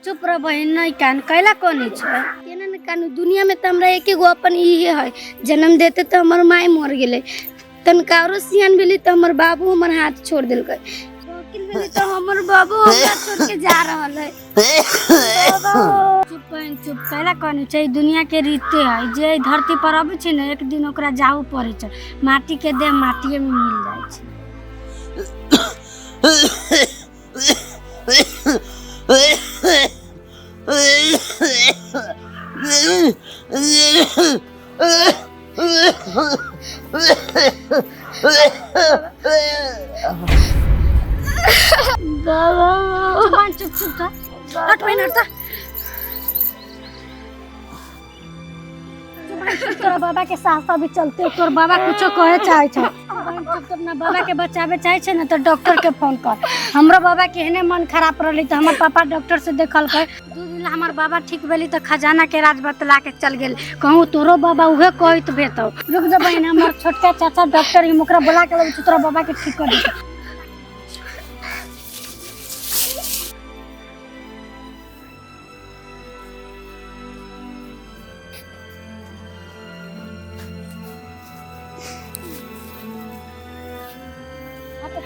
चुप रह बहिन, नहीं कान कैला कोनी छै। केना ने कानू, दुनिया में तो हमरा एके गो अपन इहे है। जन्म देते तो हमर माय मर गेलै, तनका औरो सियान भेली तो हमर बाबू हमर हाथ छोड़ देलकै, वकील भेली तो हमर बाबू हमरा छोड़ के जा रहल है। चुप बहिन चुप, कैला कोनी छै, ई दुनिया के रीते है। जे एहि धरती पर अबै छै ने, एक दिन ओकरा जाऊ पड़ै छै। माटी के देह माटिए में मिल जाइ छै। चुप बहिन, चुप चुप त हट बहिन, हट त। चुप बहिन, चुप, तोरा बाबा के साहस अभी चलते, तोर बाबा कुछो कहे चाहे छै। बहिन चुप, तो अपना बाबा के बचावे चाहे छै ने तो डॉक्टर के फोन कर। हमरो बाबा के एहने मन खराब रहली तो हमर पापा डॉक्टर से देखलकै, 2 दिन ला हमर बाबा ठीक भेली तो खजाना के राज बतला के चल गेल। कहूँ तोरो बाबा उहे कहत भेतौ। रुक जा बहिन, हमर छोटका चाचा डॉक्टर ही, ओकरा बोला के लबै छी, तोरा बाबा के ठीक कर देतौ।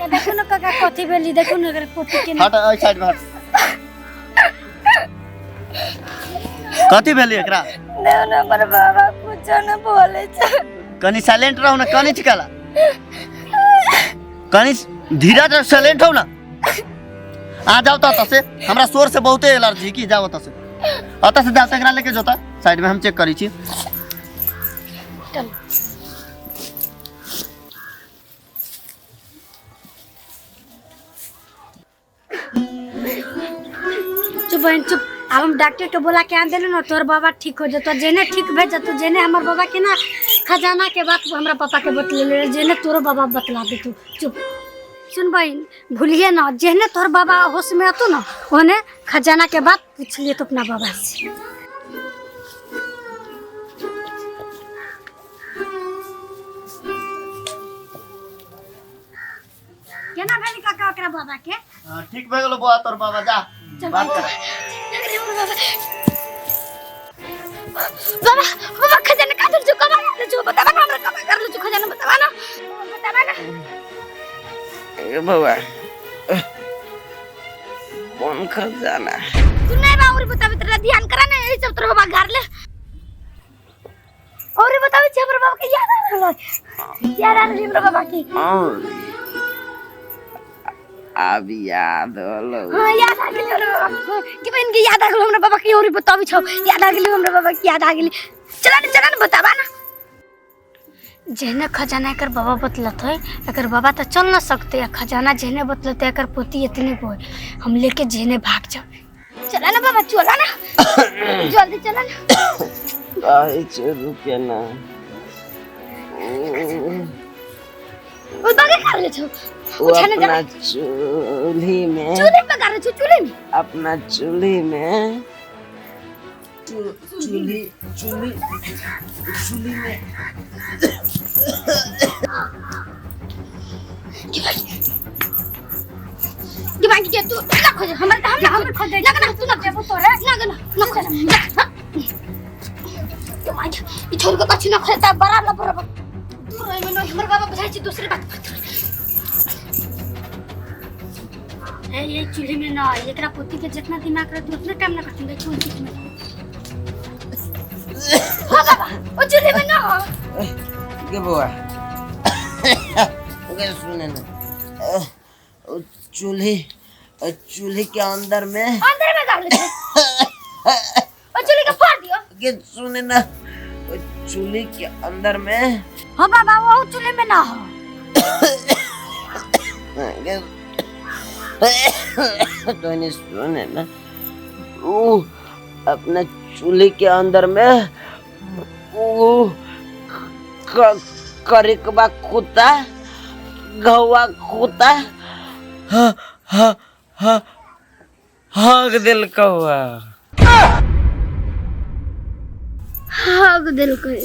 देखू ने काका कथी भेली, देखू ने एकर पोती के। हट एहि साइड में हट। कथी भेली एकरा? देखो ने हमर बाबा कुछो न बोले छै। कनी साइलेंट रहू ना, कनी चिकाला, कनी धीरज साइलेंट हो ना। आ जाओ तो से हमरा शोर से बहुते एलर्जी की। जाओ से अतः से जाओ, एकरा लेके जोता साइड में, हम चेक करी छी। चुप बहन चुप, आब हम डॉक्टर के बोला के आन देलू ना, तोहर बाबा ठीक हो जतो। जेने ठीक भे जतो, जेने हमर बाबा के ना खजाना के बात हमरा पापा के बतलेले, जेने तोरो बाबा बतला देतू। चुप सुन बहन, भूलिए ना, जेहने तोहर बाबा होश में अतो ना, ओने खजाना के बात पूछ लिए तो अपना बाबा से। केना भेली काका ओकरा बाबा के? हाँ, ठीक भए गेलो बौआ तोर बाबा, जा बात कर। बाबा बाबा, खजाना का जो कमा कर जो बतावा ना हमरा, कमा कर जो खजाना बतावा ना, बतावा ना। ए बौआ, कौन खजाना? तू नहीं बा और बतावे, तेरा ध्यान करा ना, यही सब तोर बाबा घर ले और बतावे छे। हमरा बाबा के याद आ रहल, याद आ रहल हमरा बाबा की। अब याद होलो? हाँ, याद आ गेल हमरा बाबा के। कि बहन के याद आ गेल हमरा बाबा के और बतावे छौ। याद आ गेल हमरा बाबा के, याद आ गेल। चला ना, चला ना, बतावा ना। जेहने खजाना एकर बाबा बतलत है, एकर बाबा तो चल ना सकते। आ खजाना जेहने बतलते, एकर पोती इतने गो है, हम लेके जेहने भाग जाओ। चला ना बाबा, चला ना, जल्दी चला ना। कहै छै रुके ना। ओ बागे कर ले छौ। ओ उठाने जा। अपना चूल्ही में, चूल्हे पे कर छौ, चूल्हे में। अपना चूल्ही में, चूल्ही चूल्ही चूल्ही में। कि बाकी के तू ना खोज हमर, हम ना हम खोज ना ना, तू ना खोज तोरे ना ना ना खोज के माई। ई छोड़ के कछु ना खोजता बराबर बराबर दूर रहे में। हमर बाबा बुझाइ छै दूसरे बात। ए ये चूल्हे में ना, एकरा पोती के जितना दिमाग रहते उतना काम ना करते कोई चीज में। हाँ बाबा, ओ चूल्हे में ना। के बौआ ओके, सुने ना, ओ चूल्हे, ओ चूल्हे के अंदर में, अंदर में कर ले छौ। ओ चूल्हे के फाड़ दियो। के सुने ना, ओ चूल्हे के अंदर में। हाँ बाबा, वो चूल्हे में ना हो। के तो नहीं, सुने ना, वो अपना चूल्हे के अंदर में वो करिकबा कुत्ता, गौवा कुत्ता हा हा हा हग देलकौआ। हग देलकै।